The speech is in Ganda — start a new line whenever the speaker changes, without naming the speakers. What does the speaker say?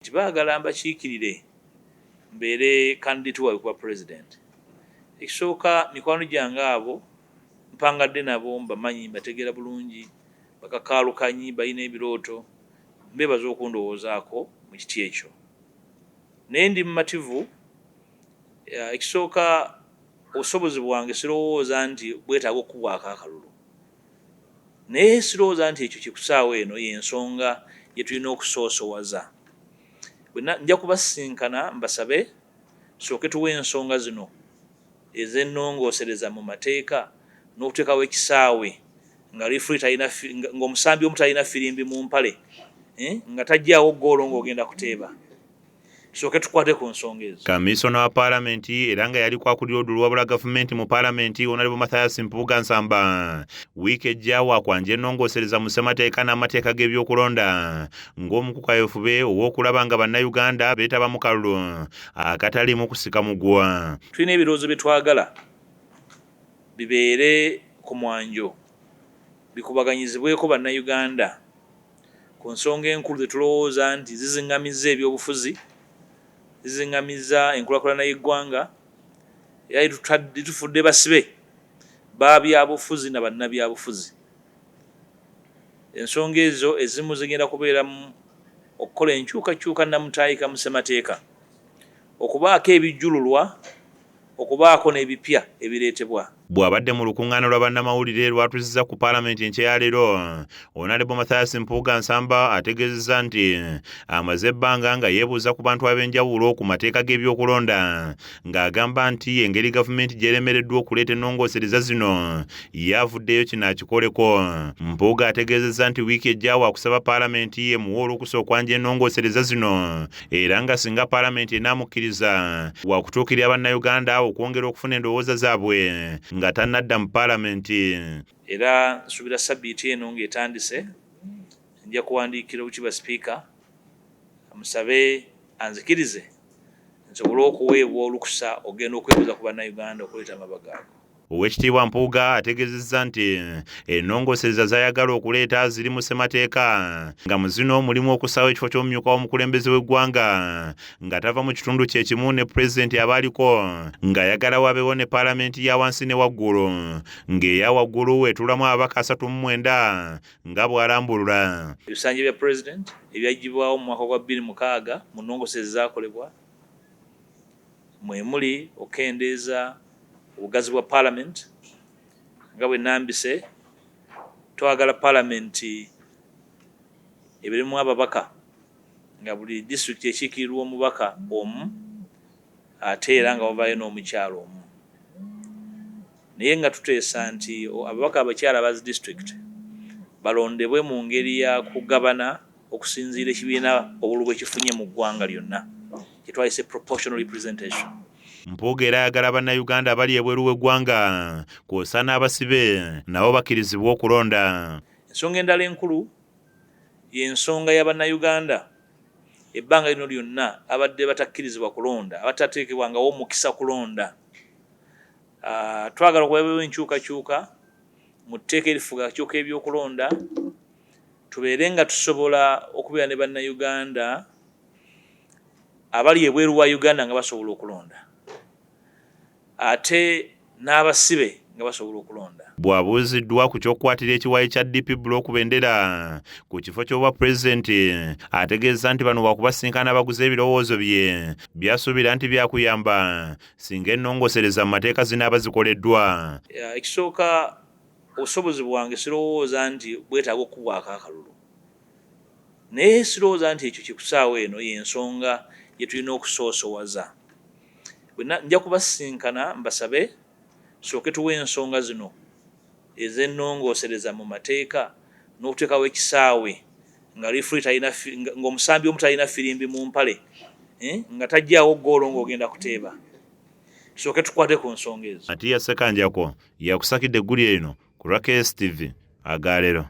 Nti baagala mbakiikirire mbeere candidate waabwe kuba president. Ekisooka, mikwano gyange abo mpangadde nabo, mbamanyi, mbategeera bulungi, bakakaalukanyi, balina ebirooto, mbeebaza okundowoozaako mu kiti ekyo. Naye ndi mumativu. Ekisooka, obusobozi bwange sirowooza nti bwetaaga okukubwako akalulu, naye sirowooza nti ekyo kikusaawa eno y'ensonga gye tulina okusoosowaza. Nja kubasisinkana mbasabe tusooke tuwe ensonga zino ez'ennongoosereza mu mateeka n'okuteekawo ekisaawe nga referee talina, ng'omusambi omu talina firimbi mu mpale, nga tajjaawo ggoolo ng'ogenda kuteeba. Tusooke tukwate ku nsonga ezo.
Kamisona wa Paalamenti era nga yali kwakulira oluwabula gavumenti mu Paalamenti, Honorable Mathias Mpuuga Nsamba, wiiki ejja wakwanja ennongoosereza mu ssemateeka n'amateeka g'ebyokulonda ng'omu ku kaweefube ow'okulaba nga Bannayuganda beetaba mu kalulu akataliimu kusika mugwa.
Tulina ebirowoozo bye twagala bibeere ku mwanjo, bikubaganyizibweko Bannayuganda ku nsonga enkulu ze tulowooza nti ziziŋŋamizza ebyobufuzi, ziziŋŋamizza enkulaakulana y'eggwanga, era litufudde basibe ba byabufuzi na bannabyabufuzi. Ensonga ezo ezimu zigenda kubeeramu okukola enkyukakyuka nnamutaayika mu ssemateeka, okubaako ebijjululwa, okubaako n'ebipya ebireetebwa.
Bw'abadde mu lukuŋŋaana lwa bannamawulire lwatuuzizza ku Paalamenti enkya ya leero, Honorable Mathias Mpuuga Nsamba ategeezezza nti amaze ebbanga nga yeebuuza ku bantu ab'enjawulo ku mateeka g'ebyokulonda, ng'agamba nti engeri gavumenti gy'eremereddwa okuleeta ennongoosereza zino ye avuddeyo kino akikoleko. Mpuuga ategeezezza nti wiiki ejja waakusaba Paalamenti emuwe olukusa okwanja ennongoosereza zino, era nga singa Paalamenti enaamukkiriza waakutuukirira Bannayuganda okwongera okufuna endowooza zaabwe nga tannadda mu Paalamenti.
Era nsuubira sabbiiti eno ng'etandise nja kuwandiikira Oweekitiibwa Sipiika musabe anzikirize nsobole okuweebwa olukusa okugenda okwebuuza ku Bannayuganda okuleeta amabago ago.
Oweekitiibwa Mpuuga ategeezezza nti ennongoosereza z'ayagala okuleeta ziri mu ssemateeka, nga mu zino mulimu okussaawo ekifo ky'omumyuka w'omukulembeze w'eggwanga nga tava mu kitundu kye kimu ne pulezidenti aba aliko, ng'ayagala wabeewo ne paalamenti ya wansi ne waggulu, ng'eya waggulu etuulamu ababaka 39 nga bw'alambulula.
Ebisanja bya pulezidenti ebyaggyibwawo mu mwaka gwa 2006 mu nnongoosereza ezaakolebwa mwe muli okukendeeza obugazi bwa Paalamenti. Nga bwe nnambise, twagala Paalamenti ebeeremu ababaka nga buli disitulikiti ekiikirirwa omubaka omu, ate era nga wavaayo n'omukyala omu, naye nga tuteesa nti ababaka abakyala aba zi disitulikiti balondebwe mu ngeri ya kugabana okusinziira ekibiina obululu bwe kifunye mu ggwanga lyonna, kye twayise proportional representation.
Mpuuga era ayagala Bannayuganda abali ebweru w'eggwanga kw'ossa n'abasibe nabo bakkirizibwe okulonda.
Ensonga endala enkulu y'ensonga ya Bannayuganda ebbanga lino lyonna abadde batakkirizibwa kulonda, abatateekebwangawo mukisa kulonda. Twagala okubabeewo enkyukakyuka mu tteeka erifuga akakiiko k'ebyokulonda, tubeere nga tusobola okubeera ne Bannayuganda abali ebweru wa Uganda nga basobola okulonda, ate n'abasibe nga basobola okulonda.
Bw'abuuziddwa ku ky'okukwatira ekiwayi kya DP Bloc bendera ku kifo ky'obwa pulezidenti, ategeezezza nti bano wakubasinkana abaguze ebirowoozo bye by'asuubira nti byakuyamba singa ennongoosereza mu mateeka zinaaba zikoleddwa.
Ekisooka, obusobozi bwange sirowooza nti bwetaaga okukubwako akalulu, naye sirowooza nti ekyo kikusaawa eno y'ensonga gye tulina okusoosowaza. Nja kubasisinkana mbasabe tusooke tuwe ensonga zino ez'ennongoosereza mu mateeka n'okuteekawo ekisaawe nga referee talina, ng'omusambi omu talina firimbi mu mpale, nga tajjaawo ggoolo ng'ogenda kuteeba. Tusooke tukwate ku nsonga ezo.
Matia Ssekanjako yakusakidde eggulire lino ku lwa KSTV agaleero.